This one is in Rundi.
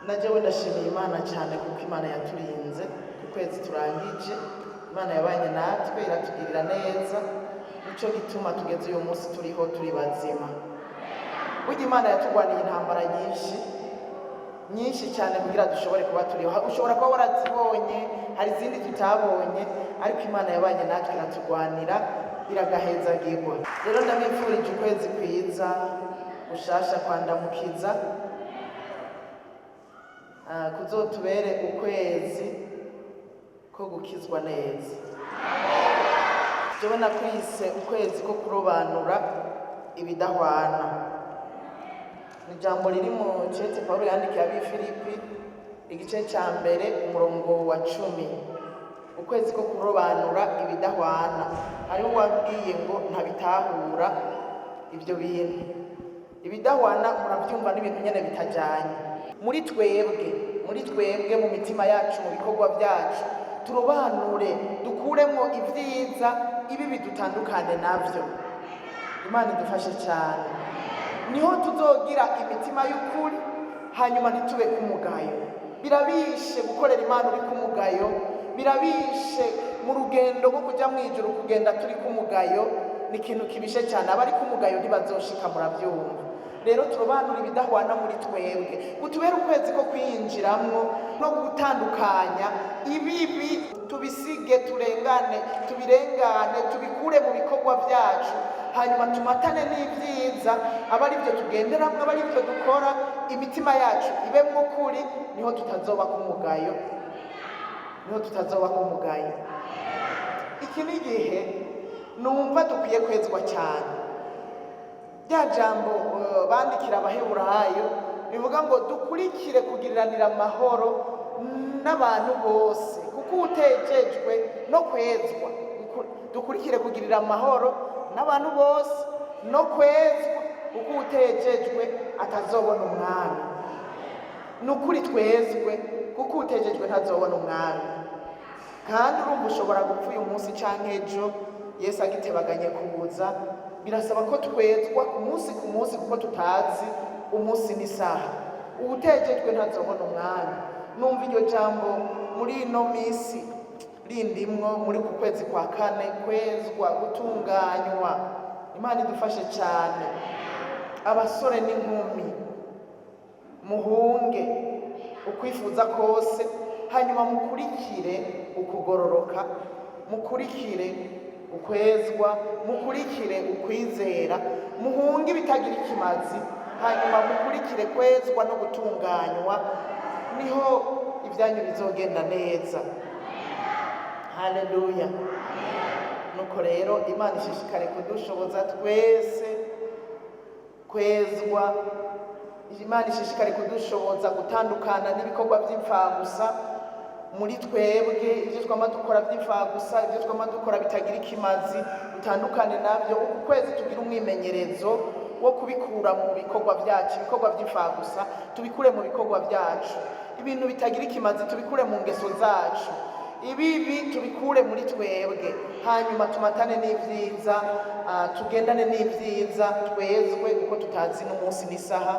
Na jewe ndashimiye Imana cyane kuko Imana yaturinze ku kwezi turangije. Imana yabanye natwe, iratugirira neza, nico gituma tugeze uyu munsi turiho, turi bazima. Burya Imana yatugwaniye intambara nyinshi nyinshi cyane kugira dushobore kuba turiho. Ushobora kuba warazibonye, hari izindi tutabonye, ariko Imana yabanye natwe, iratugwanira, iragahezagirwa. Rero ndabifurije ukwezi kwiza gushasha kwa Ndamukiza. Kuzotubere ukwezi ko gukizwa neza. Jewe nakwise ukwezi ko kurobanura ibidahwana. Ni ijambo riri mu cete Pawulo yandikiye ab'i Filipi, igice cya mbere, umurongo wa 10. Ukwezi ko kurobanura ibidahwana. Hariho uwabwiye ngo ntabitahura ibyo bintu. Ibidahwana murabyumva, n'ibintu nyene bitajyanye muri twebwe, muri twebwe, mu mitima yacu, mu bikorwa byacu. Turobanure, dukuremo ibyiza, ibi bidutandukane navyo. Imana idufashe cyane. Niho tuzogira imitima y'ukuri, hanyuma ntitube k'umugayo. Birabishe gukorera Imana uri k'umugayo, birabishe mu rugendo rwo kujya mu ijuru kugenda turi k'umugayo, ni ikintu kibishe cyane. Abari k'umugayo ntibazoshika, murabyumva. Rero turobanura ibidahwana muri twebwe, kutubera ukwezi ko kwiyinjiramwo no gutandukanya ibibi, tubisige, turengane, tubirengane, tubikure mu bikorwa byacu, hanyuma tumatane n'ibyiza, aba ari byo tugenderamwo, aba ari byo dukora, imitima yacu ibemwo ukuri. Niho tutazoba k'umugayo, niho tutazoba k'umugayo. Iki ni igihe numva dukwiye kwezwa cyane. Rya jambo bandikira Abaheburayo bivuga ngo dukurikire kugiriranira amahoro n'abantu bose, kuko utejejwe no kwezwa. Dukurikire kugirira amahoro n'abantu bose no kwezwa, kuko utejejwe atazobona Umwami. Ni ukuri, twezwe, kuko utejejwe ntazobona Umwami. Kandi urumva, ushobora gupfa uyu munsi canke ejo, Yesu agitebaganye kuza. Birasaba ko twezwa ku munsi ku munsi, kuko tutazi umunsi n'isaha. Uwutejejwe ntazobona Umwami. Numva iryo jambo muri ino minsi rindimwo muri ku kwezi kwa kane, kwezwa, gutunganywa. Imana idufashe cyane. Abasore n'inkumi, muhunge ukwifuza kose, hanyuma mukurikire ukugororoka, mukurikire ukwezwa, mukurikire ukwizera. Muhunge ibitagira ikimazi, hanyuma mukurikire kwezwa no gutunganywa. Niho ibyanyu bizogenda neza. Haleluya! Nuko rero Imana ishishikare kudushoboza twese kwezwa. Imana ishishikare kudushoboza gutandukana n'ibikorwa by'imfagusa muri twebwe. Ibyo twama dukora by'imfagusa, ibyo twama dukora bitagira ikimazi, dutandukane nabyo. Uku kwezi tugira umwimenyerezo wo kubikura mu bikorwa byacu. Ibikorwa by'imfagusa tubikure mu bikorwa byacu, ibintu bitagira ikimazi tubikure mu ngeso zacu, ibibi tubikure muri twebwe, hanyuma tumatane n'ibyiza, tugendane n'ibyiza, twezwe, kuko tutazi n'umunsi n'isaha.